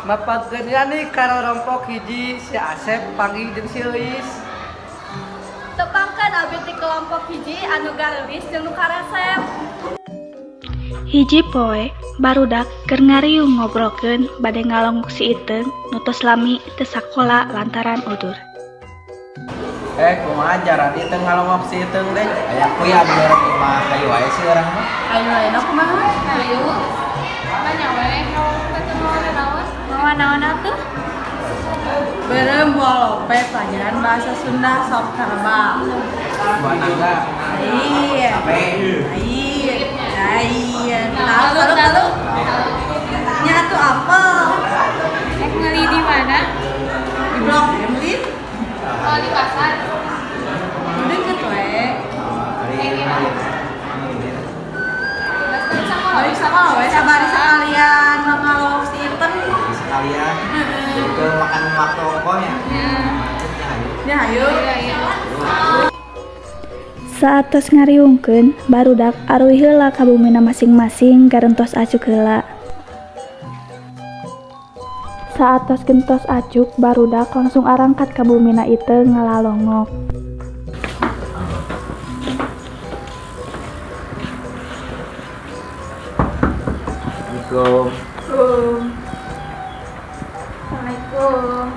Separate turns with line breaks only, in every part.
Mapagkeun Yani ka rorompok hiji si Asep panggih jeung si Euis.
Tepangkeun abi ti kelompok hiji anu gareulis jeung nu karesep.
Hiji poe, barudak keur ngariung ngobrolkeun bade ngalongok si Iteung nu tos lami teu sakola lantaran udur.
Eh, kumaha jaradi teu ngalongok si Iteung teh? Aya kuy anu beureum imah hayu wae sih urang mah.
Ayo ayeuna kumaha?
Ayo. Banyak we kalau teu mawa naon.
Mawa naon atuh?
Beureum buah lope pelajaran bahasa Sunda sok terbang.
Buah naga.
Iya.
Sape.
Iya. Iya. Tahu tahu tahu. Nya atuh apel.
Rek meuli di mana?
Di Blok M Lin.
Oh, di pasar.
Deket we.
Ari
Balik sakola we sabari sekalian ngalongok si Iteung.
Sekalian. Ke makan waktu ongkohnya.
Ya.
Ya ayo.
Iya, iya.
Saatos ngariungkeun, barudak aruy heula ka bumina masing-masing garentos acuk heula. Saatos gentos acuk, barudak langsung arangkat ka bumina Iteung ngalalongok.
Assalamualaikum.
Assalamualaikum.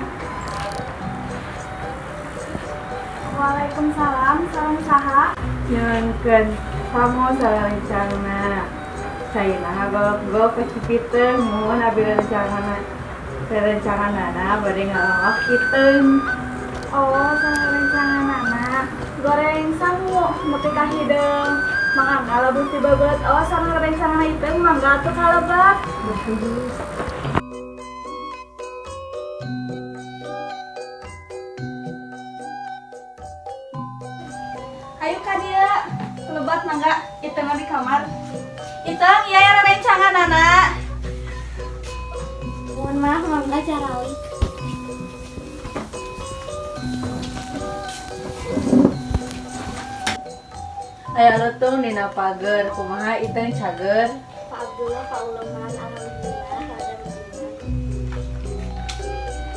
Waalaikumsalam, salam saha?
Nyangkeun kamu sarencana. Saina ngagolok-golok ke Cipiteung, muhun abi rencana rerencanganana bade ngalongok Iteung.
Oh, sarencanganana. Goreng sangu nepi ka hideung. Mangga lamun tibabeut. Oh, sareng rerencangan Iteung mangga atuh kalebet. Ayo ka dieu. Lebat mangga Iteung di kamar. Iteung, ieu ya rerencanganana.
Mohon maaf, mangga carali.
Aya lutung dina pager, kumaha Iteung cager?
Pak Abdullah, Pak Uleman, alhamdulillah ada begini.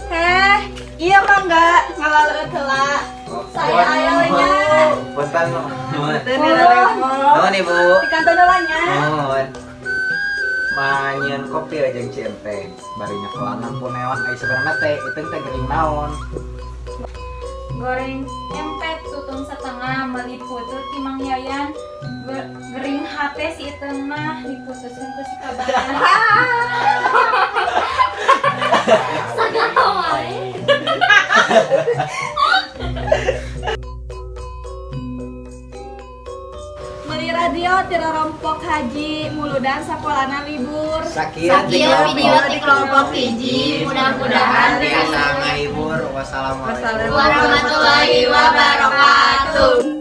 Heh, iya mangga ngalaleueut heula. Saya aya we nya.
Punten.
Teu niraremo.
Nuhun, Ibu.
Di kantor heula nya.
Nuhun. Manyieun kopi aja jeung cieun teh. Bari nyekelan lampu neon ai sebenarnya teh Iteung teh gering naon?
Goreng empet tutung setengah meuli putu ti Mang Yayan. Gering hate si Iteung mah diputuskeun ku si Kabayan.
Sagala wae.
Meuli radio ti rorompok haji muludan sakolana libur.
Sakieu
Sakieu video di kelompok hiji, mudah-mudahan
tiasa ngahibur. Wassalamualaikum
warahmatullahi wabarakatuh.